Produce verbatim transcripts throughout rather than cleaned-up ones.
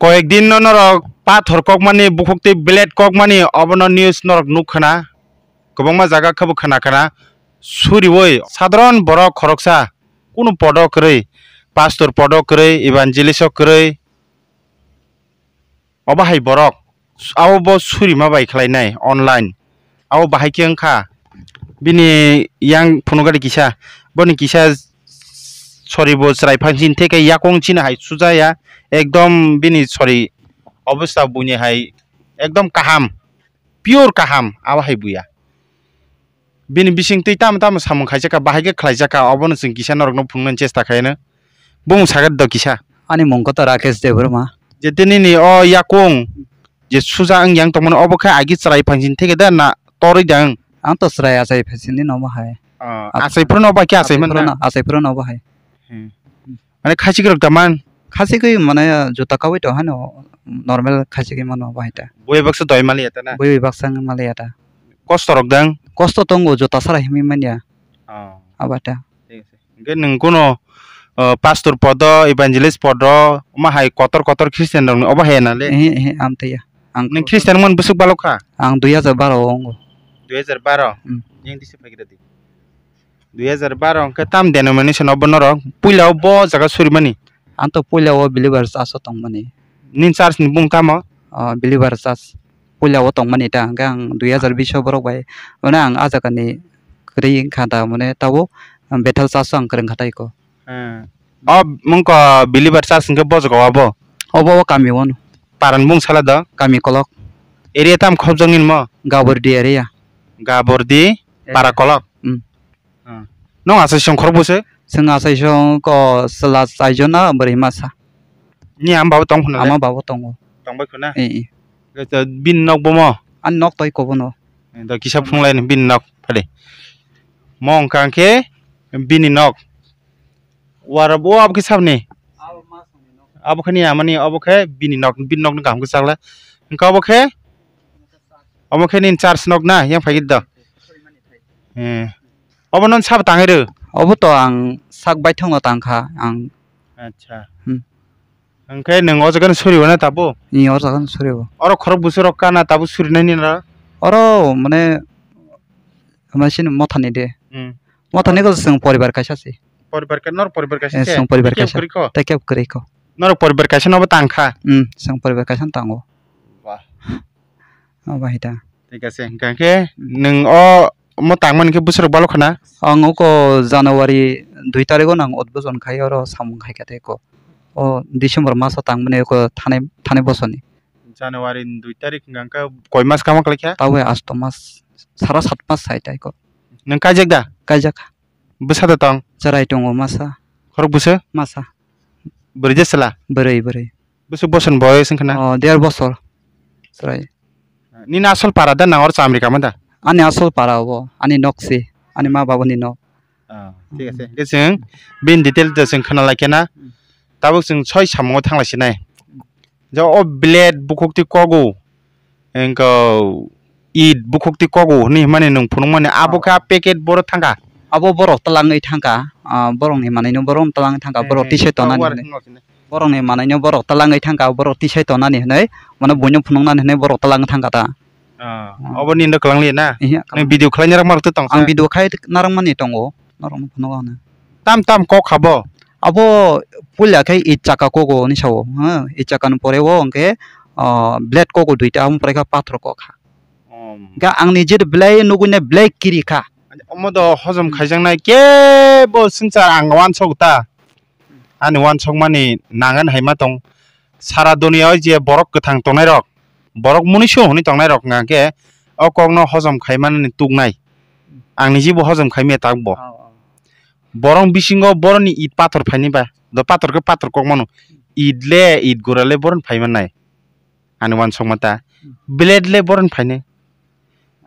Koyek din no norok pathor kokmani, bukhuk twi blade kokmani, obono news norok nuk khna, kwbangma jaga khe bo khna khna. Suriwi sadharon borok khoroksa, kunu podo kwrwi, pastor podo kwrwi, evangelist o kwrwi, obo hai borok, abo bo surima bai khlainai online. Abo bahai khe wngkha bini yang phunukgari kisa, boni kisa sori bo chwrai phansing theke yakung chini hai suja ya, ekdom bini sori obostha buini hai ekdom kaham, pure kaham, abo hai buya. Bini bising twi tamo tamo samung khaijak kha, bahai khe khlaijak kha, obono chwng kisa norokno phunuknani chesta khaino. Bumung sakha do kisa. Ani mung khe to Rakesh Debbarma. Je tei nini o yakung je suja wng yang tongmani, obo khe agi chwrai phansing theke da na torwi da wng? Ang to chwrai achai phansing ni nomo hai. Ah, achai phuru no ba khe achai man na? Achai phuru no, achai phuru no bo hai. Hmm. Mane khachik rok da man? Khachik oi mane juta kawi to hano normal khachik oi mano bo hai ta. Bui baksa doi mali ya ta na? Bui baksa wng mali ya ta. Kosto rok da wng? Kosto tongo, juta sara himwi manya. Ah. Abo ta. Thik ase. Hingke nwng kuno, o, pastor podo, evangelist podo, omo hai kotor kotor Christian rokni obo hai na le? Ehe, ehe, amtwi ya. Ang nwng Christian wngmani bwswk balok kha? Ang dui hajar baro o wngo. Dui hajar baro? Hmm. Yang tisi phaikhe di. Dui hajar baro hingke tam denomination obo norok? Puila o bo jaga surimani? Ang to puila o Believer Church o tongmani. Nini church ni bung tamo? O, Believer Church. Puila o tongmani ta, hingke ang dui hajar bish o borok bai, mane ang ah jaga ni kwrwi wngkha da, mane tabuk Bethel Church o ang kwrwi wngkha tai ko. Hmm. O mungko Believer Church hingke bo jaga o abo? Obo o kami o no. Paran bung sala do? Kami Kolok. Area tam khobjak nini mo? Gabordi area. Gabordi, area. Para Kolok. Hmm. Hmm. Nong asai song khorok bwswk? Chwng asai song ko chwla chaijon na bwrwi masa. Ni ama babo tong khuna le? Ama babo tongo. Tongbai khuna? Eh, eh. Khe to bini nok bo mo? Ani nok toi ko bono. Eh, to kisa phunglai ni bini nok phale. Mo wngkha khe bini nok. Wara bo abo khe sabni? Abo khe ni amani, abo khe bini nok, bini nok ni kaham khe chakla. Wngkha abo khe? Abo khe nini church nok na, yang phai do. Eh. Obo non sabo tangwi rw? Obo to ang sak baithang no tangkha ang. Acha. Hmm. Hwnkhe nwng o jaga no suri o na tabuk? Ni o jaga no suri o. Oro khorok bwswk rok kana tabuk suri nai nini ro? Oro mane, mane sini motha ni de. Hmm. Motha ni ko chwng poribar kaisa se. Poribar ka, nor poribar kaisa se? Eh, chwng poribar kaisa. Tei kebo kwrwi ko? Tei kebo kwrwi ko. Norok poribar kaisa no bo tangkha? Hmm, chwng poribar kaisa no tango. Wah. Obo hai ta. Thik ase, hingkha khe nwng o omo tangmani khe bwswk balok khna? Ang oko January dui tarikh o nang udbojon khai oro samung khai kha tei ko. O December maso tangmani oko thanai, thanai bosoni. January dui tarikh hingkha khe koi mas kama kwlai kha? Tabuk asto mas, sara sat mas sai tai ko. Nwng kaijak da? Kaijak. Bwsa da tong? Chwrai tongo masa. Khorok bwswk? Masa. Bwrwi je chwla? Bwrwi, bwrwi. Bwswk bosor ni boyos wngkha na? O, der bosor. Chwrai. Nini asol para da nang oro chamri kama da? Ani asol para obo, ani nok se, ani ma babani nok. Ah, thik ase. Hingke chwng bini detail da chwng khna lai khe na. Tabuk chwng soi samungo thang lai sinai. Ja o blade bukhuk twi kogu. Engkau it bukhuk twi kogu hwnwi hwnmani nwng phunukmani abo khe a packet boro thangkha. Abo borok twlangwi thangkha, ah, borokni manwino borok twlangwi thangkha, borok tisai tonani hwnwi. Borokni manwino borok twlangwi thangkha, borok tisai tonani hwnwi, mane buino phunuknani hwnwi borok twlangwi thangkha ta. Ah, obo nini kwlangli na? Nini video khlai narwkma rok tong? Ang video khai narwkmani tongo, norokno phunugo hwnwi. Tam tam kok kha bo? Abo puila khe it chaka kogo hwnwi sao, ha, it chakani pore o hwnkhe, ah, blade kogo duita, amo pore khe pathor kok kha. Ga ang nije belai nugui nai belai kiri kha. Omo do hojom khaijaknai kebo swngchar ang uansuk ta. Ani uansukmani nangan hai ma tong. Sara duniya o je borok kwthang tongnai rok, borok munisu hwnwi tongnai rok hwnkha khe o kokno hojom khai manani tuknai. Ang nijibo hojom khai maya takbo. Borok bisingo boroni it pathor phaini ba, do pathor khe pathor kok mano. It le, it gura le boroni phai mannai. Ani uansukma ta. Blade le boroni phainai.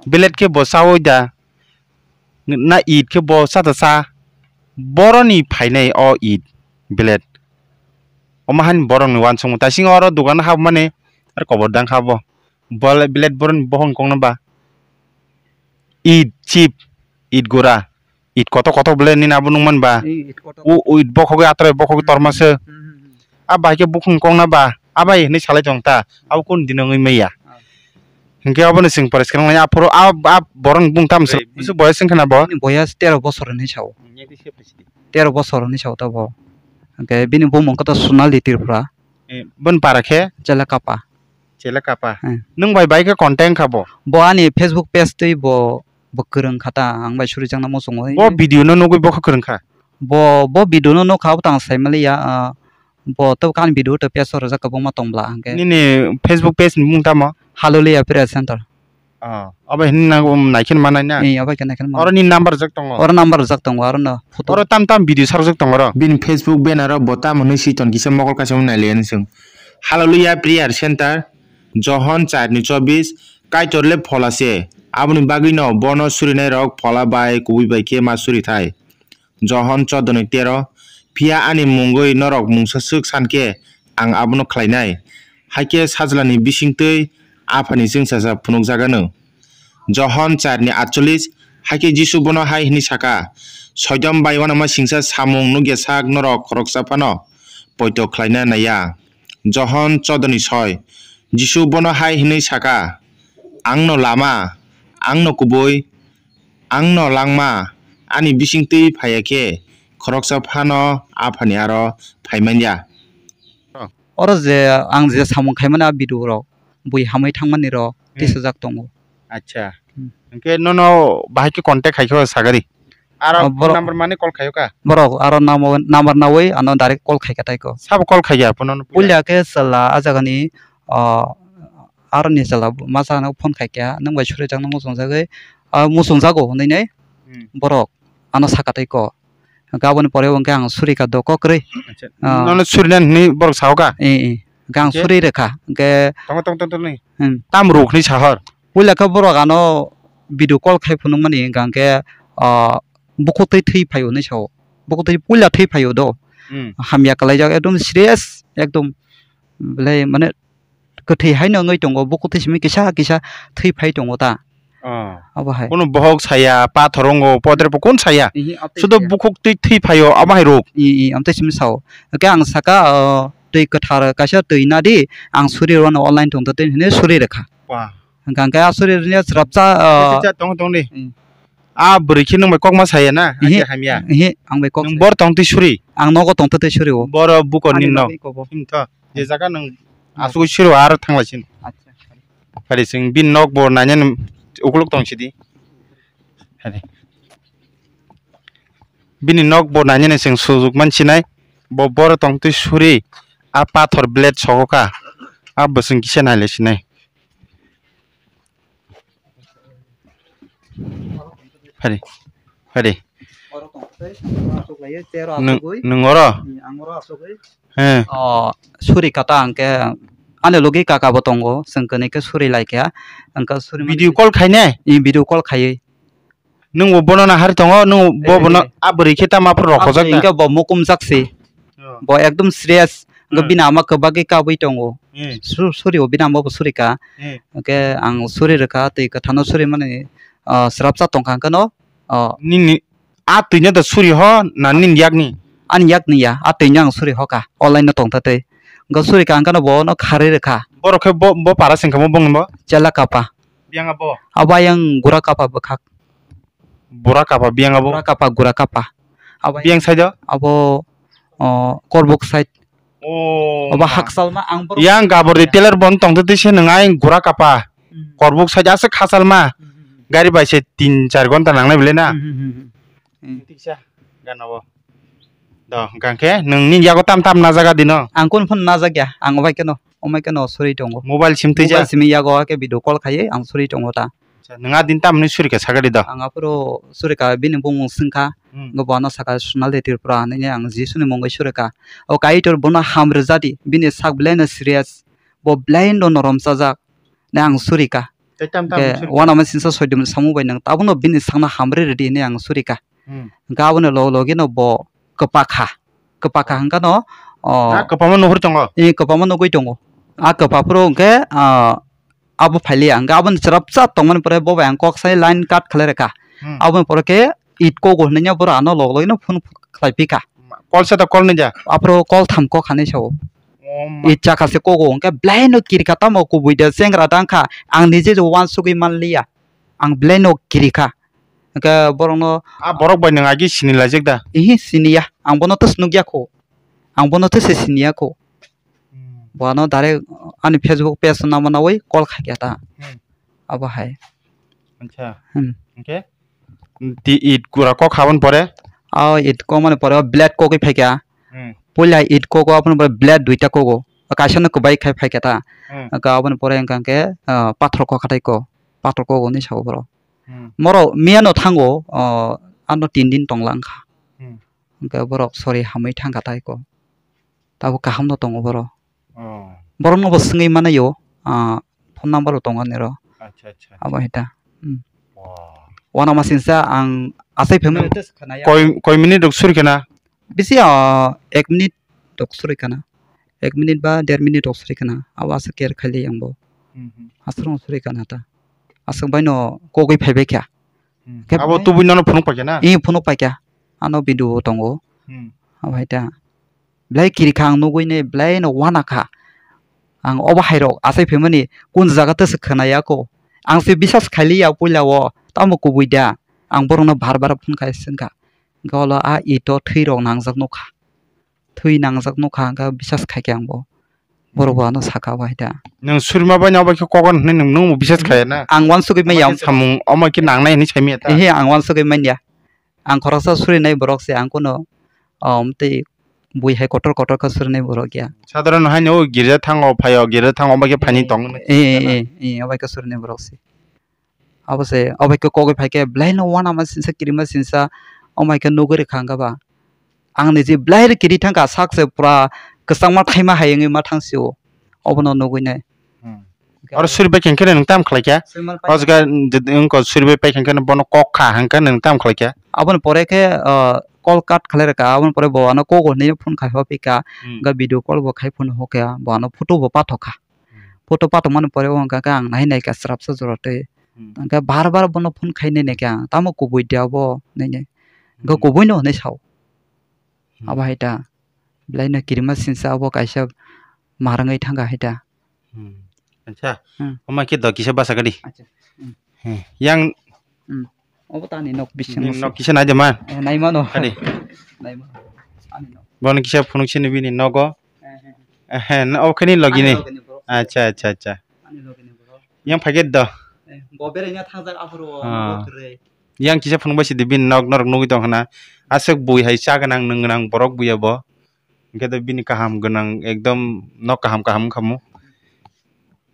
Blade khe bo chaui da. Na it khe bo cha ta cha. Boroni phainai o it, blade. Omo hani borokni uansukma ta. Sing oro dogan habmani ar kobor dang kha bo. Blade boroni bohong kongno ba. It chip, it gura. It kotor kotor bele nini abo nungman ba. It kotor. U, u it bokhogwi atrai bokhogwi torma se. Hmm, hmm, hmm. A bahai khe bukhung kongna ba. abai hinwi salai tong ta, abo kun dino wngwi maya. Ah. Hinkhe obono chwng pore swkang lai, aphuru a, a borok ni bung tam se, Oi, bwswk boyas wngkha na bo? Bini boyas tero bosor hinwi sao. Hmm, yakti se phaisidi. Tero bosor hinwi sao ta bo. Hinkhe bini bumung khe to Sonali Tripura. Eh, boni para khe? Chela Kapa. Chela Kapa. Hmm. Nwng bai bai khe contact kha bo? Bo ani Facebook page twi bo, bo kwrwng kha ta, ang bai surijakna muchungo. Bo video no nugwi bo khe kwrwng kha? Bo, bo video no nukha, abo tang sai maliya, ah, bo to kan video to page o rwjak kwbangma tong bla hwnkhe. Nini Facebook page ni mung tamo? Hallelujah Prayer Center. Oh, abo hin na, um, naikhe manai na? Eh, abo khe naikhe manai. Oro ni number rijak tongo? Oro number rijak tongo, aro no photo. Oro tam tam video sarjak tongo oro? Bini Facebook banner o bo tamo hinwi swi ton kisa mokol kaisa nailaiya ni chwng. Hallelujah Prayer Center, Johon char ni chobbish, Kaitor le phola se, aboni bagwino bono surinai rok phola bai kubui bai khe ma suri thai. Johon chordo ni tero, phiya ani mungwi norok mungsa swk san khe ang abono khlainai. Hakhe sajlani bisingtwi Aphani chwngsacha phunukjagano. Johon char ni atchollish, hakhe Jisu bono hai hwnwi saka, Soitom bai uanama singcha samung nukya sak norok khoroksa phano poito khlaina naiya. Johon chordo ni soi, Jisu bono hai hwnwi saka, Angno lama, angno kubui, angno langma, ani bisingtwi phaiya khe khoroksa phano Aphani aro phai man ya. Oro je ang je samung khaimani a video rok, bui hamwi thangmani rok Hmm. tisajak tongo. Acha. Hmm. Hwnkhe nono bahai khe contact khai khe sagari. Aro Ah, phone borok number mani call khayo ka? Borok aro namo-, number nawi ano direct call khai kha tai ko. Sabo call khai ya phone no? Puila khe chwla a jagani, ah, aroni chwla masa no phone khai kha, nwng bai suri jakno muchung jagwi, ah, muchung jago hwnwi nai Hmm. borok ano saka tai ko. Hwnkhe aboni pore hwnkhe ang suri kha do kokrwi. Acha. Ah. Nono suri nani hwnwi borok sao ka? Eh, eh. Hwnkhe ang Hwnkhe? suri rwkha. Hwnkhe Tongo, tongo, tongo, tongo. Hmm. Tam rok hwnwi sahor? Puila khe borok ano video call khai phunukmani hwnkha hwnkhe, ah, bukhuk twi thwi phaio hwnwi sao. Bukhuk twi puila thwi phaio do. Hmm. Hamya kwlaijak ekdom serious, ekdom belai mane kwthwi haino wngwi tongo, bukhuk twi simi kisa kisa thwi phai tongo ta. Oh. Abo hai. Kuno bohok saya, pathor wngo, podre bo kun saya. Ihi, amtwi Sudo saya. Bukhuk twi thwi phaio, abo hai rok. I, i, amtwi simi sao. Hwnkhe ang saka, oh, twi kwthar kaisa twi na di, ang suri rwno online tong twi hwnwi suri rwkha. Wah. Hwnkha hwnkhe a suri rwni srapsa, oh, Cha, cha, tong, tong di. Hmm. A bwrwi khe nwng bai kokma saya na, Ihi, hakhe hamya. Ihi, ang bai kok Nwng saya. Bor tong twi suri. Ang nogo tong twi suri o. Boro buko Ani ni nok. Bagwi kobo. Himtho. Je jaga nwng Hmm. asugwi siro aro thanglaisin. Acha. Phari chwng bini nok bo nainani ukuluk tong sidi. Phari. Bini nok bo nainani chwng sujuk man sinai. Bo boro tong twi suri a pathor blade sogo ka. A bwswng kisa nailai sinai. Phari, phari. Oro tong tei, oro aswk lai, chair o Nwng, aswk oi. Nwng oro? Hmm, ang oro aswk oi. He. Oh, suri kata ang khe, ani logi kaka bo tongo, chwng kwnwi khe suri lai kha. Ang khe suri mani Video call khai ne? I video call khaiwi. Nwng bo bono na hari tongo, nwng bo Eh, bono eh. A bwrwi khe tamo aphuru rok Abo hojak ta? Hwnkhe bo mukum jak si. Oh. Bo ekdom serious. Hwnkhe Hmm. Bini ama kwbagwi kabui tongo. Hmm. Su-, suri o bini ama bo suri kha. Hmm. Hwnkhe ang suri rwkha, twi kwthano suri mani, ah, srapsa tongkha hwnkhe no, ah, Nini a twi no da suri ho na nini yakni? Ani yakni ya, a twi no ang suri ho kha, online no tongtha twi. Hwnkhe suri kha hwnkhe no bo no kharwi rwkha. Borok khe bo, bo para sengkha mo bongni bo? Chela Kapa. Biyang abo? Abo ayang Gura Kapa bwkhak. Bura Kapa biyang abo? Bura Kapa, Gura Kapa. Abo Biyang side o? Abo, o, Korbuk side. Oh, Abo ma. Haksalma ang borok Yang gabor de teler bon tong twi se nang ai Gura Kapa. Hmm. Korbuk side aswk Haksalma. Hmm, hmm, hmm. Gari bai se tin char gonta nangnai bile na. Hmm, hmm, hmm, hmm. Hmm. Tiksa gana bo. Do, hwnkha khe nwng ni yago tam tam na jaga dino? Ang kun phun na jak ya, ang obai keno, omai keno suri tongo. Mobile sim twi Mobile ja? Simi yago ke video call khaiwi ang suri tongo ta. Acha, nwng a din tam hinwi suri kha sakali do? Ang aphuru suri kha, bini bumung swngkha, Hmm. Go bono saka Sonali Tripura hinwi ang Jisuni mungwi suri kha. O Kaitor bono ham rwja di, bini sak belai no serious, bo belai no norom chajak, hinwi ang suri kha. Tei tam tam Hwnkhe suri kha? Uanama singsa soitom samung bai nwng tabukno bini sakno hamri rwdi hinwi ang suri kha. Hmm. Hwnkhe aboni log logi no bo kwpa kha. Kwpa kha hwnkhe no, o, Ah, kwpama nuhur tongo? Eh, kwpama nugwi tongo. Ah, kwpa phuru hwnkhe, ah, abo phailiya. Hwnkhe aboni chwrapsa tongmani pore bo bai ang kok sai line cut khlai rwkha. Hmm. Aboni pore khe it kogo hwnwi borok ano log logi no phone khlai phi kha. Call se da call ni ja? Aphuru call tham kok khanai sao. Icha kha se kogo, hwnkhe belai no kirikha, tamo kubui de chengra dang kha, ang nije je uansugui manliya, ang belai no kirikha. Hwnkhe borokno. A borok bai nwng agi sinilaijak da? Ihi siniya, ang bono tes nukya kho, ang bono tes siniya kho. Bo ano direct ani Facebook page nama nawi call khaikha ta. Abo hai. Acha. Hwnkhe? Ti it gura kok habon pore? O it kok mani pore o blade kogwi phaikha. Puila it kogo aboni pore blade duita kogo. Kaisa no kwbai khai phaikha ta. Ka aboni pore hwnkha khe, ah, pathor kok hatai ko. Pathor kogo hinwi sao borok. Moro miya no thango, ah, ano tin din tonglang kha. Hwnkhe borok sori hamwi thangkha tai ko. Tabuk kaham no tongo borok. Borok no bo swngwi manayo, ah, phone number bo tongo niro. Acha, acha. Abo hita. Wana masingsa ang asai family test khana ya. Koi, koi minute rok suri khana? Bisi, ah, ek minute rok suri khana. Ek minute ba der minute rok suri khana. Abo asa care khaili ang bo. Aswk rok suri khana ta. Aswk bai no kogwi phaibai kha. Abo tubui nono phunuk paikha na? Ih, phunuk paikha. Ano video bo tongo. Abo hai ta. Belai kirikha ang nugui ne, belai no wana kha. Ang obo hai rok asai phaimani kun jaga tese khwnaya ko. Ang se bisas khailiya puila o, tamo kubui da. Ang borok no bar bar phone khai swngkha. Golo a ito thwi rok nangjak nukha. Thwi nangjak nukha, hwnkhe bisas khaikhe ang bo. Borok bo ano saka bai da. Nwng surima bai no bai khe kokon hwnwi nwng, nwng bo bisas khaya na? Ang wansugui manya. Samung omo khe nangnai hwnwi saimanya ta? Ehe, ang wansugui manya. Ang khoroksa surinai borok se, ang kuno, um, tei bui hai kotor kotor khe surinai borok ya. Sadharon haino o girja thango phaio, girja thango omo khe phaini tong. Eh, eh, eh, eh, omo khe surinai borok se. Abo se, obo hai khe kogwi phai khe, belai no uanama sinsa, kirima sinsa, omo hai khe nugwi rwkha hwnkha ba. Ang ni je belai kiri thangkha, sak se pura kwchangma thaima hai wngwi ma thang sio, obono nugwi nai. Oro suri bai khe nwng tam khlai kha? O jaga wngkha suri bai paikha hwnkhe bono kok kha hwnkhe nwng tam khlai kha? Aboni pore khe, ah, call cut khlai rwkha, aboni pore bo ano kok hwnwi phone khai hopikha, hwnkhe video call bo khai phone hokha, bo ano photo bo pathokha. Photo patokmani pore o hwnka khe ang nai nai kha srapsa jora tei. Hwnkhe bar bar bono phone khai nai nai kha ang, tamo kubui de abo nai nai. Hwnkhe kubui no hwnwi sao. Abo hai ta. Belai no kirima sinsa abo kaisa marwngwi thangkha hai ta. Acha. Omo khe do kisa basa gadi. Acha. Yang Obo tani nok bising. Nok kisa nai de man. Eh, nai mano. Kadi? Nai mano. Ani nok. Bono kisa phunuk sini bini nogo. Eh, eh. Eh, eh, no, okhani logi ni. Ani logi ni bro. Acha, acha, acha. Ani logi ni bro. Yang paket do. Eh, bo bere nya thangjak aphuru o, ah, nok re. Yang kisa phunuk bai sidi bini nok norok nugui tong khna. Aswk bui hai cha gwnang nwng gwnang borok buya bo. Hwnkhe do bini kaham gwnang ekdom nok kaham kaham wngkha mu.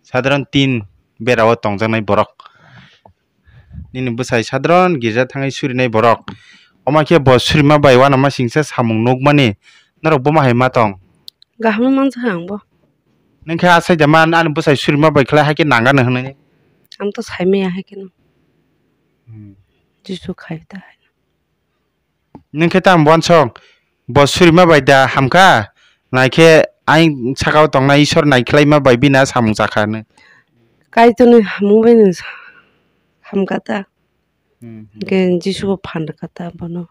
Sadharon tin bera o tongjaknai borok. Nini bwsai sadron girja thangwi surinai borok. Omo khe bo surima bai uanama singsa samung nukmani. Norok buma hai ma tong? Kaham manjakha ang bo. Nwng khe asai da man ani bwsai surima bai khlai hakhe nangani hwnwi. Ang to saimaya hai kheno. Hmm. Jisu khai ta hai. Nwng khe tamo uansok? Bo surima bai da hamkha? Naikhe ayang sakao tongnai Isor naikhlaima bai bini a samung chakha hwnwi. Kaitorni hamung bai no hamkha ta. Hmm. Hwnkhe Jisu bo phan rwkha ta bono.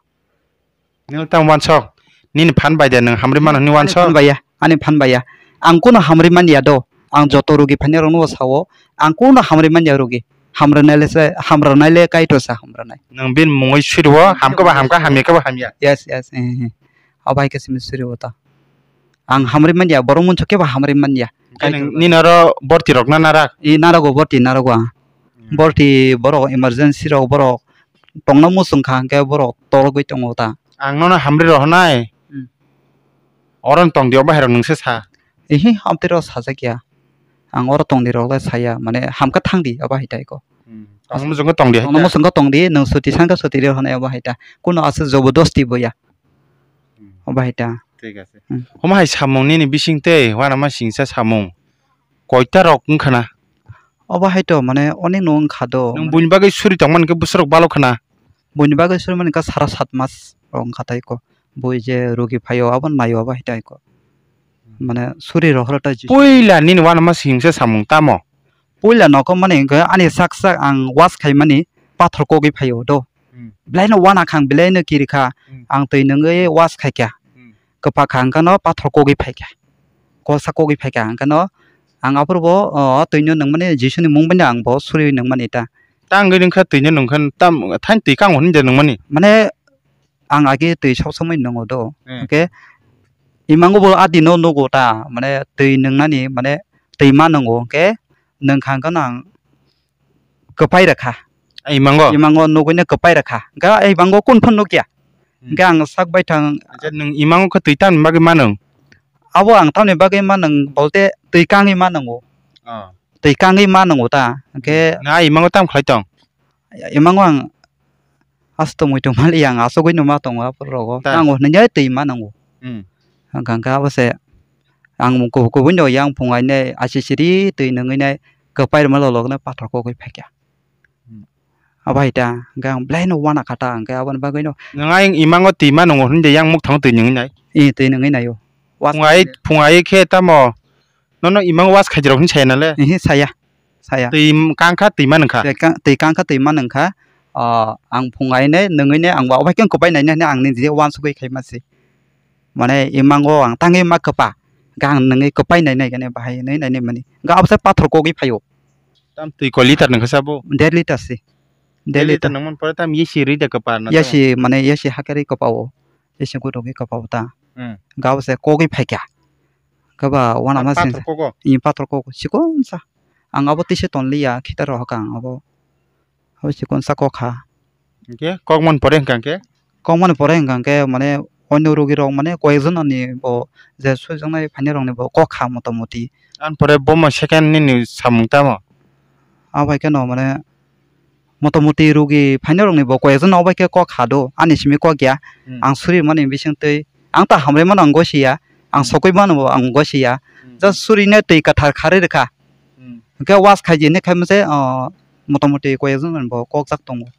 Nwng tamo uansok? Nini phan bai da nwng hamri mano hwnwi uansok? Ani phan bai ya, ani phan bai ya. Ang kuno hamri man ya do. Ang joto rugi phainai rokno bo sao. Ang kuno hamri man ya rugi. Hamrwnai le se, hamrwnai le Kaitor se hamrwnai. Nwng bini mungwi suriwo, hamkhe ba hamkha, hamya khe ba hamya. Yes, yes, eh, eh. Abo hai khe simi suriwo ta. Ang hamri manya, borok munsuk khe ba hamri manya. Hwnkhe nwng, nini oro borti rok na narak? I narogo borti, narogo ang. Hmm. Borti borok emergency rok borok tongna muchung kha, hwnkhe borok torogwi tongo ta. Ang nono hamri rohornai. Hmm. Oro tong di, o bahai rok nwng se sa. Ihi, amtwi rok sajak ya. Ang oro tong di rok le saya, mane hamkha thang di, abo hai tai ko. Hmm. Tongna muchung khe tong di hai ta. Tongna muchung khe tong di, nwng suti san khe suti rw hwnwi abo hai ta. Kuno aswk jobodosti bo ya. Hmm. Abo hai ta. Thik ase. Hmm. Omo hai samung nini bising tei uanama singsa samung koita rok wngkha na? Obo hai to, mane, onek no wngkha do, nwng mane buini bagwi suri tongmani khe bwswk rok balo khna? Buini bagwi suri mani khe sara sat mas rok wngkha tai ko. Bui je rugi phaio, abo naio, abo hai tai ko. Mane, suri rohor tai ji. Puila nini uanama singsa samung tamo? Puila nogo mani hwnkhe ani sak sak ang wash khaimani pathor kogwi phaio do. Hmm. Belai no uana kha ang, belai no kiri kha. Hmm. Ang twi nungwi wash khaikha. Hmm. Kwpha kha hwnkhe no pathor kogwi phaikha. posa kogwi phaikha, hwnkhe no ang aphuru bo, o, twino nungmani Jisuni mung bai no ang bo suriui nungmani ta. Tang wngwi nungkha twino nungkha tam thain twi kang hwnwi de nungmani. Mane ang age twi sok somoi nungo do. Hmm. Hwnkhe imango bo adi no nugo ta, mane twi nungnani, mane twi ma nungo, hwnkhe nungkha hwnkhe no ang kwpai rwkha. Imango? Imango nugwino kwpai rwkha. Hwnkhe imango kunu phano nukya. Hmm. Hwnkhe ang sak bai thang. Acha, nwng imango khe twi tamni bagwi manung? Abo ang tamni bagwi manung bolte twi kangwi manungo. Oh. Twi kangwi manungo ta. Hwnkhe na imango tam khlai tong? Imango ang asto muitu mali ang asugwi numa tongo aphuru rogo. Ta. Nango hwnwi twi manungo. Hmm. Hwnkhe hwnkhe abo se ang kubui kubui no yang phung ainai achi siri twi nungwi nai kwpai rwma lolokno pathor kogwi phaikha. Hmm. Abo hai ta, hwnkhe ang belai no uana kha ta, hwnkhe aboni bagwi no. Nwng ayang imango twi ma nungo hwnwi de yang mukthango twi nungwi nai? Ee, twi nungwi naio. Phung ai, phung ai khe tamo nono imango was khaijrok hwnwi saya nale? Ee, saya, saya. Twi m-, kang kha twi ma nung kha? Twi kang, twi kang kha twi ma nung kha. O, ang phung ai ne, nungwi ne, ang bo abo hai khe kwpai nai nai hwnwi ang nini je uansugwi khai ma se. Mane imango ang tangwi ma kwpa, hwnkhe ang nungwi kwpai nai nai khe bahai nai nai mani. Hwnkhe abo se pathor kogwi phaio. Tam twi koi liter nung kha sabo? Dead liter si. Dead liter nung man pore tam yesi rwi de kwpa na? Yesi, mane yesi hakhe rwi kwpao. Yesi gudugwi kwpao ta. Hmm. Hwnkhe abo se kogwi phaikha. Hwnkhe ba uana ma sing. Pathor kogo? Ee, pathor kogo. Chikon sa. Ang abo tise tonliya, khitar rohor ka ang abo. Abo chikon sa kok kha. Hwnkhe kok man pore hwnkha hwnkhe? Kok man pore hwnkha hwnkhe mane onyo rugi rok mane koyekjon ani bo je suijaknai phainai rokni bo kok kha motamoti. Ani pore bomo second nini samung tamo? Abo hai kheno mane motamoti rugi phainai rokni bo koyekjon abo hai khe kok kha do ani simi kok ya. Hmm. Ang suri mani bising twi ang ta hamrwi mano ang gosi ya, ang sokwi mano bo ang gosi ya. Hmm. Just suri ne twi kwthar kharwi rwkha. Hmm. Hwnkhe was khaidi hinwi khaimase, o, motamoti koyekjon bo kokjak tongo.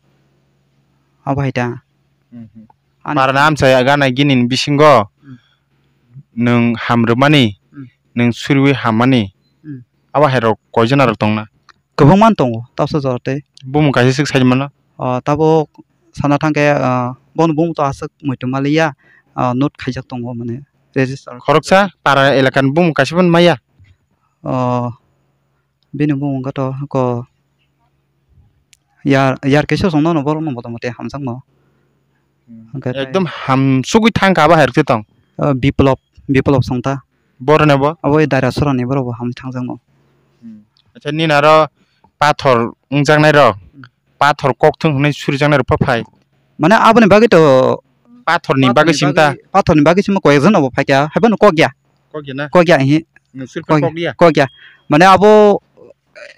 Abo hai ta. Hmm, hmm. Ani para na amchai gana gini ni bisingo, hmm, nwng ham rwmani, hmm, nwng suriwi hammani, hmm, abo hai rok koijon rok tongna? Kwbangma tongo, tabsa jora tei. Bumung kaisa swk sai mano? O, tabuk sana thangkhe, o, bono bumung to aswk muitu maliya, o, note khaijak tongo mane register. Khoroksa para elaka ni bumung kaisa phano maya? O, bini bumung khe to ko yar, yar kisa song nono borok no motamoti hamjakno. Hmm. Hwnkhe tei ekdom hamsugwi thangkha abo hai rok se tong? O, Biplop, Biplop song ta. Borok ni bo? Abo Daira Sora ni borok bo hamwi thangjakno. Hmm. Acha nini aro pathor wngjaknai rok, hmm, pathor kokthung hwnwi surijaknai rok pha phai? Mane aboni bagwi to pathor ni bagwi sim ta? Pathor ni bagwi simo koi ekjon abo phaikha, haiphano kok ya. Kok ya na? Kok ya, ihi. Nwng suri kok ya? Kok ya. Mane abo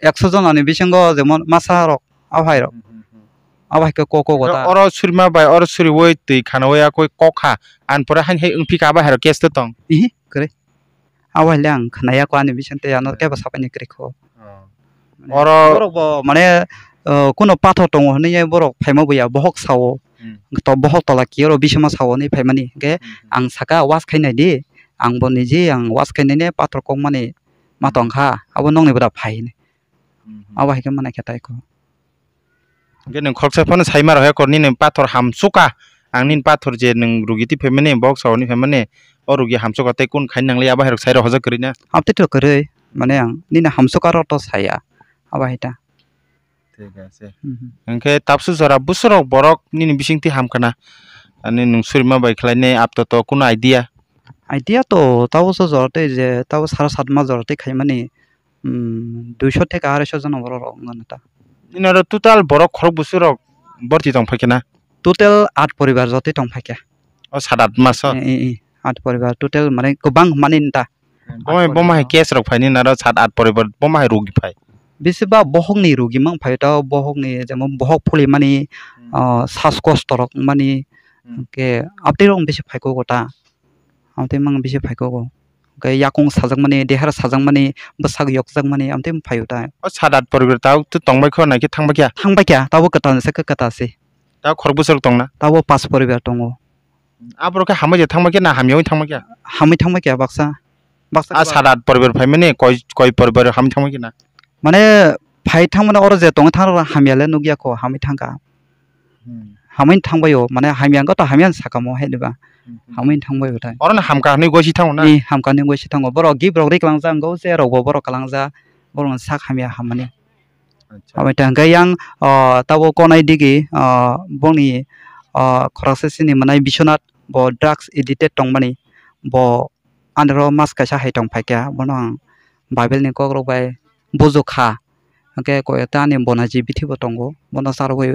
ekso jona ni bisingo jemon masa rok, abo hai rok. Hmm, hmm, hmm. Abo hai khe kok, kok ta. Oro surima bai, oro suriwi twi khanawi ya koi kok kha. Ani pore haini hai wngphi kha abo hai rok case to tong? Ihi, kwrwi. Abo hai le ang khwnaya kho ani bising tei ano kebo sapai ni kwrwi kho. Oh. Mane oro borok bo mane, uh, kuno pathor tongo hwnwi borok phaima buya bohok sao. Hmm. To bohok tola kiye oro bisima sao hwnwi phaimani. Hwnkhe, hmm, hmm, ang saka was khainai di. Ang bo niji ang was khainai ne pathor kokmani ma tong kha. Abo nokni bwra phai hwnwi. Hmm, hmm. Abo hai khe mana khe tai kho. Hwnkhe nwng khoroksa phano sai ma rok he kor nini pathor hamsukha. Ang nini pathor je nwng rugi twi phaimani, bohok saoni phaimani, o rugi hamsukha tei kun khaina nangli abo hai rok sai rok hojak kwrwi na? Abtwi to kwrwi, mane ang nini hamsukha rok to saya. Abo hai ta. Thik ase. Mhm. Hwnkhe tabsu jora busurok borok nini bisingtwi hamkha na? Ani nwng surima bai khlainai apto to kunu idea? Idea to tabsu jora tei je tabo sara satma jora tei khaimani. Hmm, duiso theke arai so jona borok rok wngkha ta. Nini oro total borok khorok busu rok borti tong phai khe na? Total at poribar jotoi tong phai khe. O sat at maso? Eh, eh, eh, at poribar total mane kwbang mani ta. Bomai, at bomai poribar case rok phai nini oro sat at poribar bomai rugi phai? Bisi ba bohok ni rugi mang phai ta, bohok ni jemon bohok phuli mani, hmm, ah, sas kosto rok mani, hmm, ke aptwi rok bisi phai kho ta. Amtwi mang bisi phaikho bo. Hwnkhe yakung sajakmani, dehar sajakmani, bwsak yokjakmani, amtwi phaio ta. O sat at poribar tao tongbai kho naikhe thangbai kha? Thangbai kha, tabo kwtal se khe kwtal se. Tao khorok bwswk tongna? Tabo pas poribar tongo. Aborok khe hamwi je thangbai khe na hamya wng thangbai kha? Hamwi thangbai kha baksa. Baksa a khe sat at poribar phaimani koi, koi poribar hamwi thangbai khe na? Mane phai thangmani oro je tongwi thang rok hamya le nukya kho, hamwi thangkha. Hmm. hamwi thangbaio, mane hamya wngkha to hamya sakamo hai diba. Hmm, hmm. Hamwi thangbaio tai. Oro no hamkha hinwi goisi thango na? Ni hamkha hinwi goisi thango. Borok gift rok riklangjak wngkha, je rok bo borok kwlangja, borok no sak hamya hammani. Acha. Abo tang khe yang, ah, tabo konai digi, ah, bongni, ah, khoroksa sini mwnai Biswanath, bo drugs addicted tongmani, bo anoro mas kaisa hai tong phaikha, bono ang Bible ni kokrok bai buju kha, hwnkhe koi ekta ani bonaji bithi bo tongo, bono charwgwi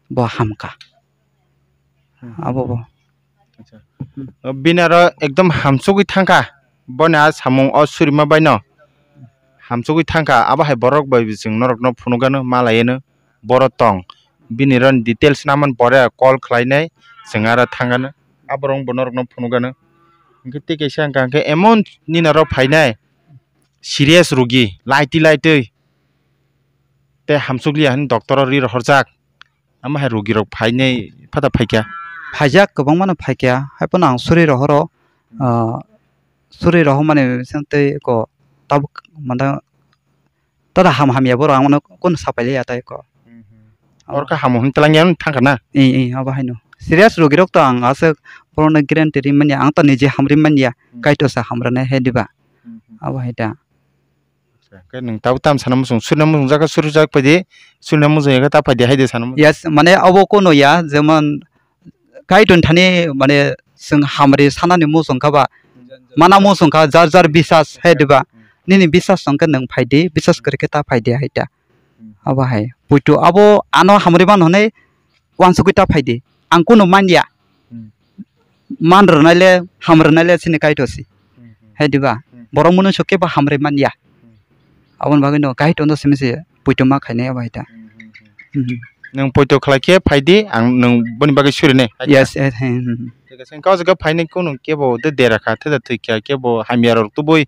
bo hamkha. Hmm. Abo bo. Acha. Bini aro ekdom hamsugwi thangkha. Boni a samung o surima baino hamsugwi thangkha. Abo hai borok bai chwng norokno phunukgano, malaiyano. Borok tong. Bini ron details naman pore call khlainai, chwng aro thangano. Aborok bo norokno phunukgano. Hwnkhe tei kaisa hwnkha hwnkhe emon nini aro phainai serious rugi, laitwi laitwi. Tei hamsukliya hwnwi doctor o ri rohorjak. Amo hai rugirok phainai phata phaikha. Phaijak, kwbangmano phaikha, haiphano ang suri rohoro, ah, suri rohormani bising tei eko tabuk manda tada ham hamya borok ang mano kunu sapai liya tai eko. Mhm. Abo. Oro khe hamo hwn twlang ya thangkha na? Ee, ee, abo haino. Serious rugirok to ang aswk borokno guarantee ri manya, ang to nije hamri manya, Hmm. Kaitor sa hamrwnai hai diba? Mhm. Abo hai da. Acha, khe nwng tabuk tam sana muchung, surina muchung jaka surijak paidi, surina muchung ya khe ta paidi hai de sana muchung. Yes, mane abo kono ya, jemon Kaitor thani mane chwng hamri sanani muchung kha ba, mana muchung kha jar jar bisas hai diba? Hmm. Nini bisas tong khe nwng phaidi, bisas kwrwi khe ta phaidi hai ta. Hmm. Abo hai. Puitu abo ano hamri man hwnwi uansugwi ta phaidi. Ang kunu manya. Hmm. Man rwnai le, ham rwnai le chini Kaitor si. Hmm, hmm. Hai diba? Hmm. Borok mwnwi sok khe bo hamri manya. Hmm. Aboni bagwi no Kaitor no simi se poito ma khainai abo hai ta. Hmm, hmm, hmm. Hmm, hmm. Nwng poito khlai khe phai di, ang nwng boni bagwi suri nai. Yes, yes, hmm, hmm, hmm. Thik ase, wngkha o jaga phainai khe nwng kebo de dera kha, theda thwi kha, kebo hamya rok tubui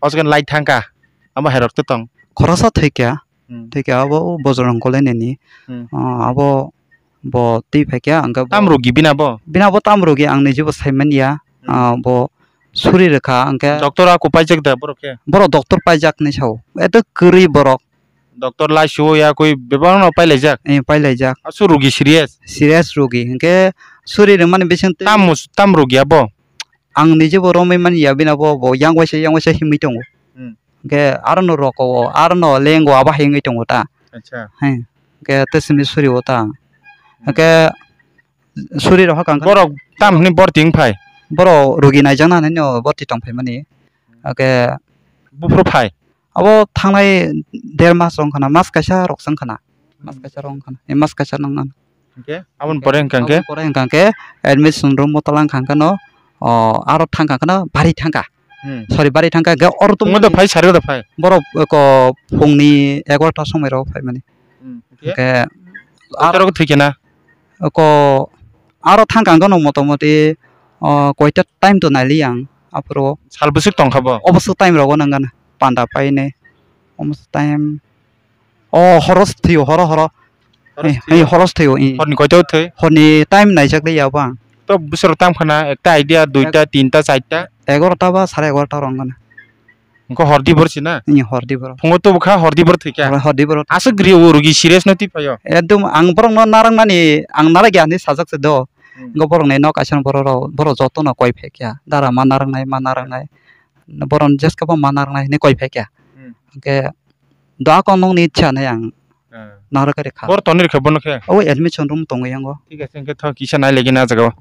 o jaga lai thang kha, amo hai rok tong. Khoroksa thwi kha. Hmm. Thikhe abo Bojrang Kolai nini. Hmm. Ah, abo bo twi phaikha, hwnkhe bo tam rogi bina bo? Bina bo tam rogi, ang nijibo saimanya. Hmm. Ah, bo suri rwkha, hwnkhe doctor ako paijak da borok khe? Borok doctor paijak hinwi sao. Eto kwrwi borok. Doctor lai suo ya koi bebak no pailaijak? Eh, pailaijak. Asu rogi serious? Serious rogi. Hwnkhe suri rwmani bising twi tam mus-, tam rogi abo? Ang nijibo romwi manya, bina bo, bo yang waisa, yang waisa himwi tongo. Hmm. Hwnkhe aro no roko o, aro no lengo abo hai wngwi tongo ta. Acha. He. Hwnkhe tei simi suri o ta. Hmm. Hwnkhe suri rok hakang khe borok tam hwnwi borti wng phai? Borok rogi naijakna hinwi no borti tong phaimani. Hwnkhe buphuru phai? Abo thangnai der mas rok wngkha na, mas kaisa rok se wngkha na. Mas kaisa rok wngkha na. E mas kaisa nang nang. Hwnkhe aboni pore hwnkha hwnkhe? Aboni pore hwnkha hwnkhe admission room o twlang kha hwnkhe no, o, aro thang kha hwnkhe no bari thang kha. Hmm. Sorry, bari thang kha hwnkhe oro tongma da phai, sari da phai. Borok eko phungni egarota somoi rok phai mani. Hmm, hwnkhe? Hwnkhe aro thwi khe na? Eko aro thang kha hwnkhe no motamoti, o, koita time to nai li ang aphuru. Sal bwswk tong kha bo? Oboswk time rogo nang gana panda painai. Oboswk time. O horo se thwio, horo, horo. Horo se thwio? Eh, eh, horo se thwio, eh. Horni koito thwi? Horni time naijak le ya bang. To bwswk tam khana, ekta idea, duita, ek-, tinta, charta. Egarota ba sare egarota rong gana. Wngkha hordi bor si na? Eh, hordi bor. Phungo to bwkha hordi bor thwi kha. Hor-, hordi bor. Aswk ri o rugi serious no twi phaio. Ekdom ang borok no narang mani, ang narang ya hinwi sajak se do. Hmm. Wngkha borok ni nok kaisa borok rok, borok joto no koi phai kha. Dara ma narang nai, ma narang nai. Borok ni jeska bo ma narang nai hinwi koi phai kha. Hmm. Hwnkhe Doa kok nokni ichha hinwi ang narwk kha. Bor tonwi rwkha bono khe? O admission room tongwi yango. Thik ase, hwnkhe thok kisa nai lagi na jaga o.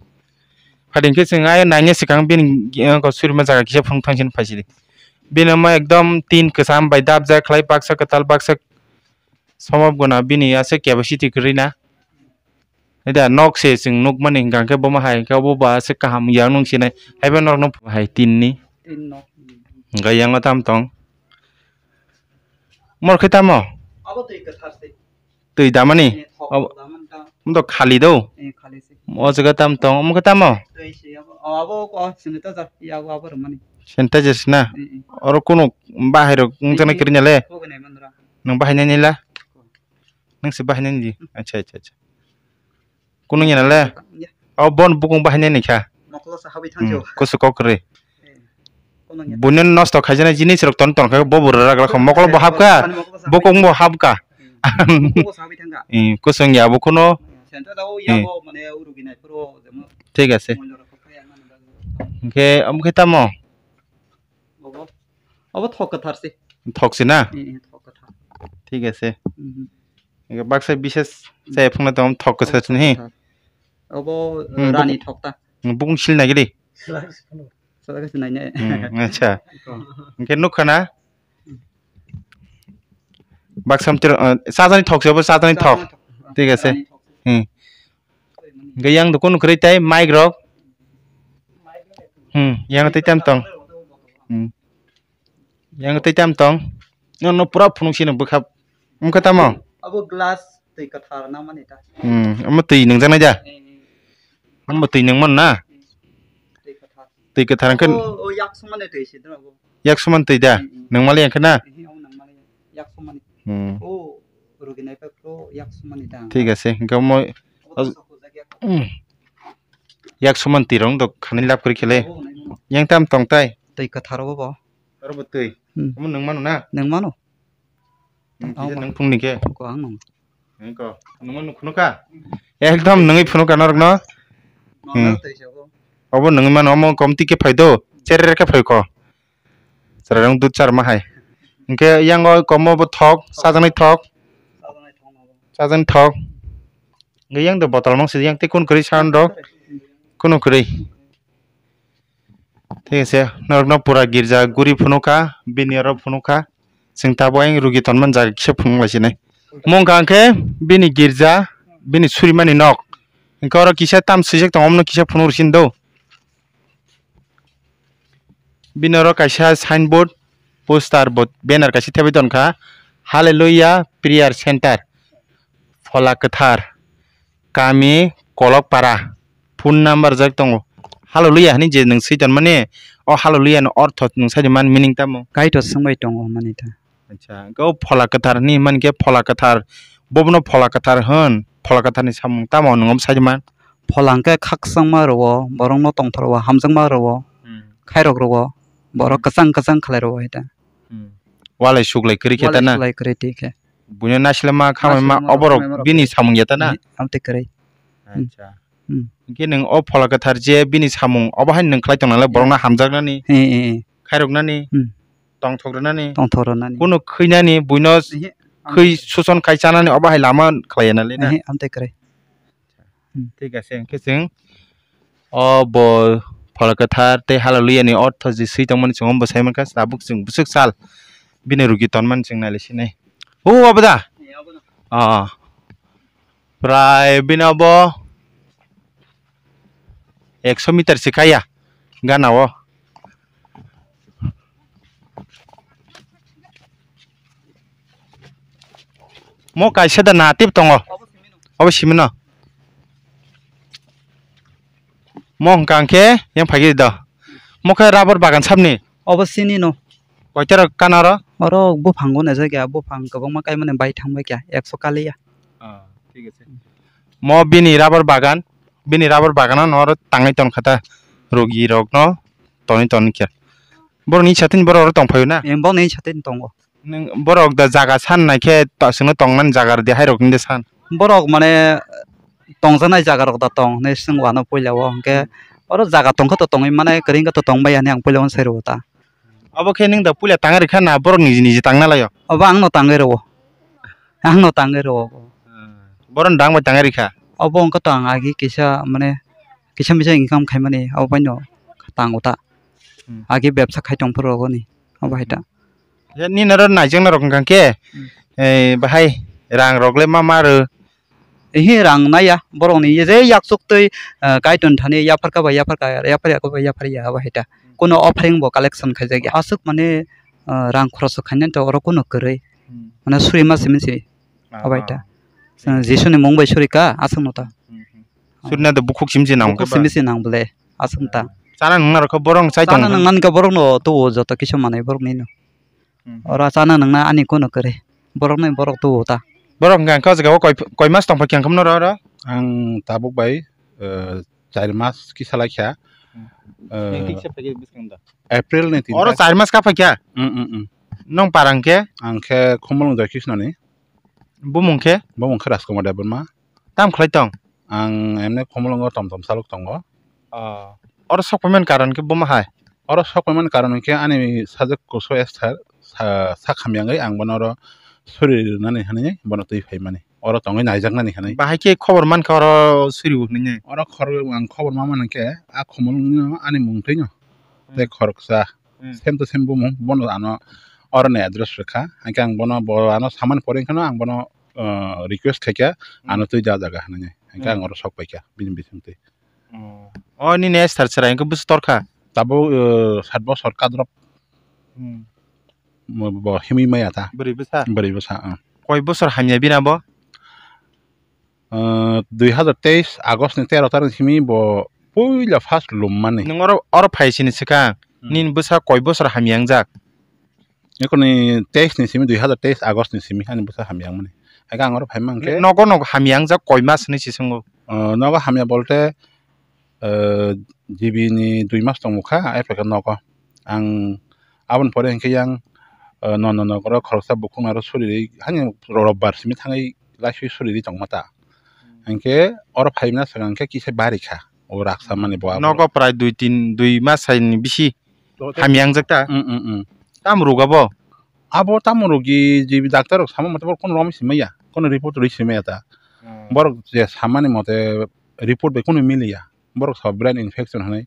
Phadi hwnkhe chwng ayo naina swkang bini, eh, surima jaga kisa phunuk thang sini phaisidi. Bini omo ekdom tin kwcham bai dapjak khlai baksa kwtal baksa somop gana bini aswk capacity kwrwi na. Ida nok se chwng nukmani hwnkha khe bomo hai khe obo ba se kaham yang nung sinai. Haiba norokno hai tin ni. Tin nok. Hwnkha yango tam tong. Mor khe tamo? Abo twi kwthar se. Twi damani? Eh, thok damani ta. Omo to khali do? Eh, khali se. O jaga tam tong, omo khe tamo? Twi se abo. O, abo ko sini ta ja, ya abo, abo rwmani. Sanitizer se na? Eh, eh. Oro kunu bahai rok wngjaknai kwrwngya le? Kobo nai mandra. Nwng bahai nai nila? Nwng se bahai nai di? Acha, acha, acha. Kunu ya na le? Ya. O bon bukung bahai nai ni kha. Mokolo sa habi thang jo. Hmm, kusu kok kwrwi. Eh, kono ya. Buino nosto khaijana jinis rok ton ton kha bo bura ragla kha mokolo bo hap kha. Mokolo sa bukung bo hap kha. Hmm. Mokolo sa habi thang kha. Hmm, kusung ya bo kuno. Center o Hmm. Yago mane urugi nai phuru jemo Thik ase. Moilo rok kok kaya mani bagwi. Hwnkhe omo khe tamo? Obo, obo thok kwthar se. Thok se na? Eh, eh, thok kwthar. Thik ase. Mhm. Hwnkhe baksa bises chaya phungna tong thok kwthar se ni. Thok kwthar. Obo, Hmm, rani buk-, thok ta. Bukung sil nai gidi. Sala kasi nai ne. Hmm, acha. Ko. Hwnkhe nukha na? Baksa mtiro, eh, sajani thok se, obo sajani thok. Sajani thok. Thik ase. Sajani thok. Hmm. Hwnkhe yang dukun kwrwi tai mic rok. Hmm, yang tei tam tong. Hmm. Yang tei tam tong. No, no, pura phunuk sino bwkha. Wngkha tamo? Abo glass twi kwthar nangmani ta. Hmm, omo twi nungjaknai da? Eh, eh. Omo twi nungmano na? Twi kwthar. Twi kwthar hwnkhe O, o, yak sumani twi se dra bo. Yak suman twi da? Hmm, hmm. Nungmali hwnkhe na? Eh, eh, omo nangmani yak sumani. Hmm. O, rugi nai pa pro yak sumani ta. Thik ase, hwnkhe omo, Obo o, sok jak yak. Hmm. Yak suman twi rong dok khani lab kwrwi khele. Obo nai mo. Yang tam tong tai? Twi kwthar obo bo. Aro bo twi. Hmm. Omo nung mano na? Nung mano. Hmm, Omo. Kisa nung phungni khe? Ko ang nung. Nung ko. Nung mano phunu kha? Ekdom nungwi phunu kha norok no? Nung Hmm. Twi sabo. Obo nungwi mano, omo komti khe phai do. Cherere khe phai ko. Chwrairok dud charma hai. Hwnkhe yango komo bo thok, sajani thok. Sajani thok. Sajani thok. Hwnkhe yang do botol nung si yang tei kun kwrwi sound rok. Kunu kwrwi. Thik ase, norokno pura girja guri phunukha, bini oro phunukha. Chwng tabuk ayang rugi tonmani jaga kisa phunuk lai sinai. Mungkha hwnkhe bini girja, bini surimani nok. Hwnkhe oro kisa tam swijak tongo, omono kisa phunuk rw sini do. Bini oro kaisa signboard, poster bo, banner kaisa thepwi tonkha, Hallelujah Prayer Center, Phola Kwthar, Kami Kolokpara, phone number jak tongo. Hallelujah hinwi je nwng swi tonmani, o Hallelujah ni ortho nwng sai man meaning tamo? Kaitor swngbai tongo hwnmani ta. Acha, hwnkhe o Phola Kwthar hinwi hwnmani khe Phola Kwthar, bobono Phola Kwthar hwn, Phola Kwtharni samung tamo nwng omo sai man? Phola hwnkhe khakchangma rwo, borokno tongthok rwo, hamjakma rwo, Hmm. khairok rwo, borok Hmm. kwchang kwchang khlai rwo hai ta. Hmm. Walai suklai kwrwi khe Walai ta na? Suklai kwrwi twi khe. Buino naisle ma khamai ma Naisle ma oborok khamai ma rok bini kwrwi. Samung ya ta na? Ni, amtwi kwrwi. Acha. Hmm. Hwnkhe nwng o Phola Kwthar je bini samung obo hai nwng khlai tong nang le borokno hamjaknani, Eh, eh, eh. Khairoknani, Hmm. Tongthok rwnani, Tongthok rwnani. Kuno khwinani, buino Ehe, khwi amtwi kwrwi. Suson khai chanani obo hai lama khlai ya na le na? Ehe, amtwi kwrwi. Hmm. Thik ase, hwnkhe chwng o bo Phola Kwthar tei Hallelujah ni ortho je swi tongmani chwng omo bo sai mankha, tabuk chwng bwswk sal bini rugi tonmani chwng nailai sinai. O, abo da? Eh, abo da. Ah. Prai bini obo ekso meter se kaya gana o. Mo kaisa da na tip tongo. Obo simi no. Mo hwnkha hwnkhe yang phaikhe do. Mo khe rubber bagan sabni. Obo sini no. Koita rok kana oro? Oro buphango naijak ya, buphang kwbangma kaimani bai thangbai kha, ekso kaliya. Ah, thik ase. Mo bini rubber bagan, bini rubber bagano no oro tangwi tonkha ta, rugi rokno tonwi tonkha. Borokni satin borok oro tongphaio na? Em, borokni satin tongo. Nwng borok da jaga san naikhe ta-, chwngno tongnani jaga rwdi hairok hinwi san. Borok mane tongjaknai jaga rok da tong hinwi swng wano puila o, hwnkhe oro jaga tongkha to tongwi mane kwrwi wngkha to tongbai ya hinwi ang puila uansai rwo ta. Obo khe nwng da puila tangwi rwkha na borok niji niji tangna laio? Obo angno tangwi rwo. Angno tangwi rwo. Borok dang bai tangwi rwkha? Obo wngkha to ang agi kisa mane kisa misa income khaimani abo baino tango ta. Hmm. Agi bebsa khai tongphuru rogoni abo hai ta. Hmm. Nini oro naijakna rok hwnkha khe, Hmm. eh, bahai rang rok le ma ma rw? Ehe, rang naiya borokni, ye je yaksuk twi, eh, Kaitor thani yapharkha bai yapharkha, yapharya khe bai yapharya, abo hai ta. Hmm. Kuno offering bo collection khaijak ya. Aswk mane, eh, rang khoroch khainani to oro kuno kwrwi. Hmm. Mane suri ma simi se, Ah, abo hai ta. Ah. Jisuni mung bai suri kha, aswk no ta. Hmm, hmm. Surina do bukhuk simi se nang Bukhuk khe ba? Simi se nang bole, aswk ta. Chana nungna rok khe borok chai tong. Chana nungnani khe borokno tubu joto kisa manwi borokni no. Hmm. Oro chana nungna ani kuno kwrwi. Borokni borok tubu ta. Borok hwnkha khe o jaga o koi, koi mas tong phai khe ang khe oro? Ang tabuk bai, eh, char mas kisa lai kha. Hmm. Eh, Nini kisa phai khe bwskang da? April ni tin Oro ta. Char mas ka phai kha? Mm, mm, mm. Nong parang khe? Ang khe Khumulwng Joy Krishna ni. Bumung khe? Bumung khe Rajkumar Debbarma. Tam khlai tong? Ang emne Khumulwngo tom tom saluk tongo. Oh. Oro sok paimani karon khe buma hai? Oro sok paimani karon hwnkhe ani sajwk kusu Esther sa, sak hamya wngwi ang bono oro suri rwnani hwnwi bono twi phaimani. Oro tongwi naijaknani hwnwi. Bahai khe khobor mankha oro suri bo hwnwi? Oro khor-, ang khobor ma mano khe a Khumulwngno ani mung twino tei khoroksa Hmm. same to same bumung bono ano oroni address rwkha. Hwnkhe ang bono bo ano samani pore hwnkhe no ang bono, uh, request khaikha ano Hmm. twi da jaga hwnwi. Hwnkhe ang Hmm. oro sok paikha bini bisingtwi. Oh. O nini Esther chwrai hwnkhe bwswk torkha? Tabuk, uh, sat bosor kadrop Hmm. mo-, bo himwi maya ta. Bwrwi bwsa? Bwrwi bwsa, uh. Koi bosor hamya bini abo? Ah, dui hazar teis August ni tero tarik simi bo puila first lummani. Nwng oro, oro phai sini swkang, Hmm. nini bwsa koi bosor hamya wngjak? Ekoni teis ni simi, dui hazar teis August ni simi ani bwsa hamya wngmani. Haikhe ang oro phaima hwnkhe Nogo nogo hamya wngjak koi mas hinwi se swngo? Ah, nogo hamya bolte, ah, G B ni dui mas tongmukha, apheka nogo. Ang aboni pore hwnkhe yang, ah, nono nogoro khoroksa bukhuk naro suri rwi, hani robbar simi thangwi laiswi suri rwi tongma ta. Hmm. Hwnkhe oro phaimna swkang khe kisa bari kha, o raksa mani bo abo. Nogo prai dui tin, dui mas hai ni bisi To te hamya wngjak ta? Mm, mm, mm. Tamo rwgo abo? Abo tamo rwgwi G B doctor rok sama mate borok kono romwi simi maya, kono report rwi simi maya ta. Hmm. Borok je samani mote report bai kono miliya. Borok sa brain infection hinwi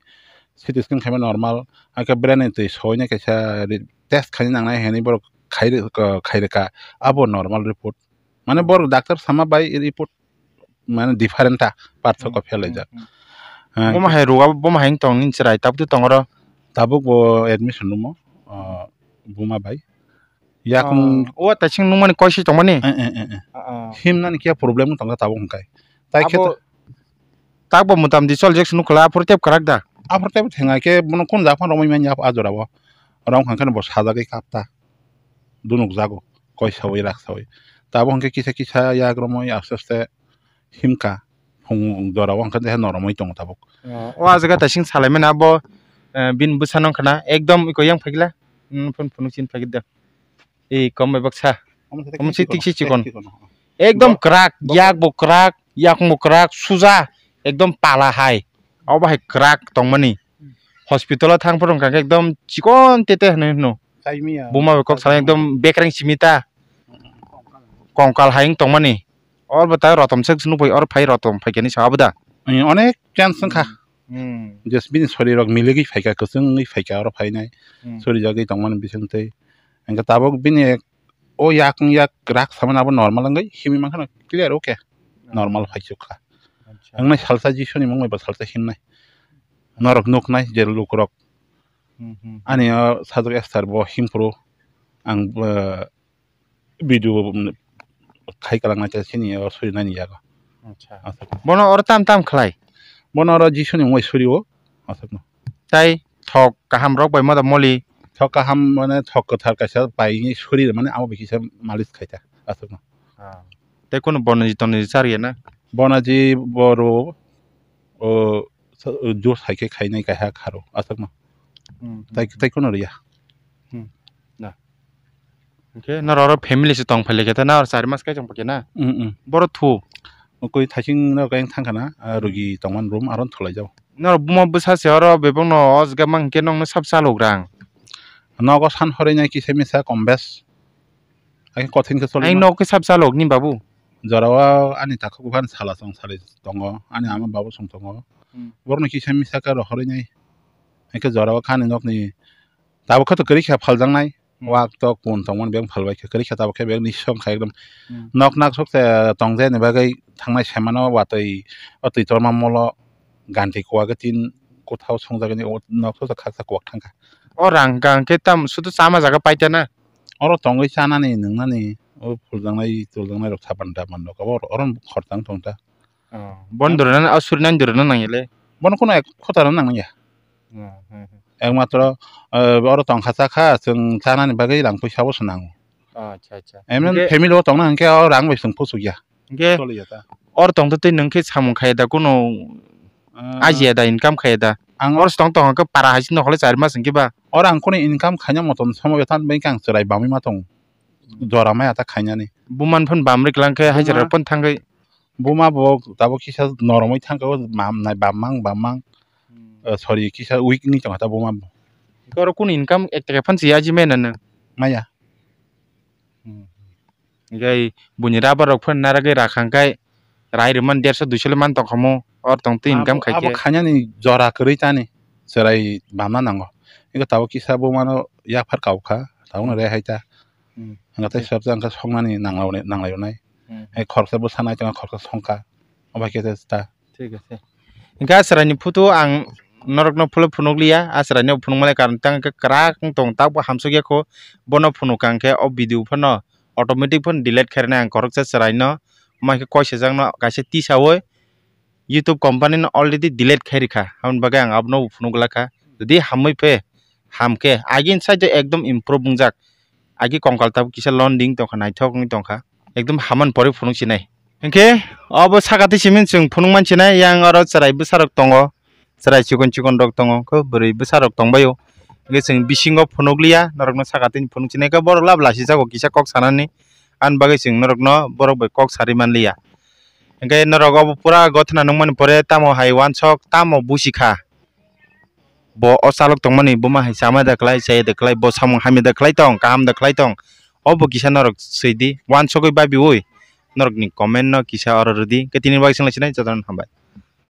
C T scan khaima normal, hakhe brain ni twi soina kaisa re-, test khaina nangnai hinwi borok khai rw-, khai rwkha, abo normal report. Mane borok doctor sama bai report mane different ta, parthokgo Hmm, phelaijak. Hmm, hmm. Ah, Boma hai rwgo, boma hai wng tong nini chwrai, tabuk tong oro? Tabuk bo admission room o, ah, buma bai. Yakung Oh, o taising nungmani koisi tongmani? Eh, eh, eh, eh. Ah, ah. Himnani khe problem wng tongkha tabuk hwnkhe. Tai khe Abo to- Takbo mwtam di chol jek sunu kla, aphuru tep kwrak da? Aphuru tep thenga khe bono kun jak phano romwi manya a jorao. Rong khan kheno bo sajagwi kap ta. Dunuk jago, koi sawi rak sawi. Tabuk hwnkhe kisa kisa yak romwi aste aste himkha. Phung jorao hwnkhe de noromwi tongo tabuk. O, o jaga taising salaimani abo, eh, bini bwsano wngkha na ekdom iko yang phaikla. Hmm, phun phunuk chin phaikda. Ei, kom bai baksa. Omo se Omo se tik se chikon. Chikon. Ekdom Bo-, kwrak, bo- yak bo kwrak, yakung bo kwrak, suja, ekdom pala hai. Abo hai kwrak tongmani. Hospital o thang phuru wngkha khe ekdom chikon tete hinwi hino. Saimiya. Buma bai kok sana ekdom bekreng simi ta. Kongkal hai wng tongmani. Oro bo ta rotom se nukphai, oro phai rotom phaikani sa abo da. Onek chance wngkha. Hmm. Just bini sori rok miligwi phaikha, kwchwngwi phaikha oro phainai. Hmm. Sori jagwi tongmani bisingtwi. Hwnkhe tabuk bini ek, o yak wng yak rak samani abo normal wngwi himwi mankha no clear, okay. Hmm. Normal phaisukha. Acha. Wngnai salsa Jisuni mungbai bo salsa himnai. Norok nuknai je lukurok. Hmm, hmm. Ani o sajwk Esther bo himphuru ang, eh, video khai kwlangna khe chini o surinani yago. Acha. Aswk. Bono oro tam tam khlai? Bono oro Jisuni mungwi suri o. Aswkno. Tai thok kaham rok bai moda moli? Thok kaham mane thok kwthar kaisa paini suri mane abo bai kisa malis khaita. Aswkno. Ah. Tei kunu bonaji tonaji charya na? Bonaji boru o, o, juice hai khe khainai kaiha kharo. Aswkno. Hmm, hmm, Tai, hmm. Tai kunu riya. Hmm. Na. Hwnkhe norok oro family se tong phai lai khe ta, na oro chari mas kaichang pakya na? Mm, mm. Boro thu? Koi thaising norok yang thang khana, ah, Hmm. Rugi tongmani room aro thulai jago. Norok buma bwsa se oro bebak no o jaga mang khe nokno sab chalok rang. Nogo san horwi nai kisa misa kom bes. Ai kothin khe choli Ai ma. Nok khe sab chalok ni babu. Jorao ani takhuk buphani sala song sali tongo, ani ama babu song tongo. Hmm. Borokno kisa misa khe rohorwi nai. Hwnkhe jorao kha ani nokni tabuk khe to kwrwi kha phaljaknai. Hmm. Wak tok kun tongmani beng phalbai kha, kwrwi kha tabuk khe beng nisong kha ekdom. Hmm. Nok nak sok se tongjakni bagwi thangnai semano watwi, o twi torma molo ganti kuwagwi tin kuthao songjagani o nok sok se khaksa kuwak thangkha. O rang kang khe tam sudu chama jaga paitana? Oro tongwi chanani nwngnani o phuljaknai tuljaknai rok sapan dapan rok abo oro khorchang tongta. Oh, bon doro na, oh, suri nani doro na nang yale? Bono kono ek khotaro nang ya. Hmm, hmm, hmm. Ekmatro, eh, oro tongkha chakha, chwng chanani bagwi rang puisa bo swnango. Oh, acha, acha. Emni Hwnkhe family o tongna hwnkhe o rang bai chwng puchuk ya. Hwnkhe Choli ya ta. Oro tongtwi twi nwng khe samung khaiya da, kono Ah. ajiya da, income khaiya da? Ang Oro tong tong khe para hai si nokhole chari mas hwnkhe ba? Oro ang kono income khaina motom somo bethan bai khe ang chwrai bamwi ma tongo. Jora maya ta khainani. Buman phun bamri klang khe Buma- hajira phun thangwi. Buma bo tabuk kisa noromwi thangkha, o bam nai, bam mang, bam mang. Hmm. Eh, sorry, kisa weak ni tongkha ta buma bo. Oro kun income ek taka phan si aji mena nang? Maya. Hmm. Hinkhe buini rubber rok phan naragwi rakhang khai rai rwmani derso duiso le man tongkha mo, or tong twi income abo, abo khaikhe. Khainani jora kwrwi tani chwrai bamna nango. Ego tabuk kisa bumano yaphar kaukha, tabukno rehai ta. Hmm. Hwnkhe tei sabjak hwnkhe soknani nanglai-, nanglai rwnai. Hmm. Hai khoroksa bwsa nai tongkha, khoroksa songkha. Obo hai khe ta. Thik ase. Hwnkhe a chwraini photo ang norokno phulwi phunukliya, a chwraino phunukmani karon tang khe kwrak wng tong, tabukbo hamsokya kho, bono phunukha hwnkhe o video phano automatic phano delete khairwnai ang khoroksa chwraino, omo hai khe koisajakno kaisa tisaui YouTube company no already delete khairikha, aboni bagwi ang abono phunukglakha. Jodi hamwi phe, hamkhe, agini side o ekdom improve wngjak. Agi kongkal tabuk kisa londing tongkha, naithok wngwi tongkha. Ekdom haman pore phunuk sinai. Hinkhe obo saka twi simi chwng phunuk man sinai, yang oro chwrai bwsarok tongo, chwrai chikon chikon rok tongo, khe bwrwi bwsarok tongbaio. Hinkhe chwng bisingo phunukliya, norokno saka twi phunuk sinai, khe borok lab lasijago kisa kok sanani, ani bagwi chwng norokno borok bai kok sari manliya. Hinkhe norok obo pura gothna nukmani pore tamo hai uansok, tamo busikha. Bo o chalok tongmani buma hai chama da khlai, chaya da khlai, bo samung hamya da khlai tong, kaham da khlai tong, obo kisa norok swi di, uansugwi babiui norokni comment no kisa oro rw di. Khe tini bagwi swnglaisini jotono hambai.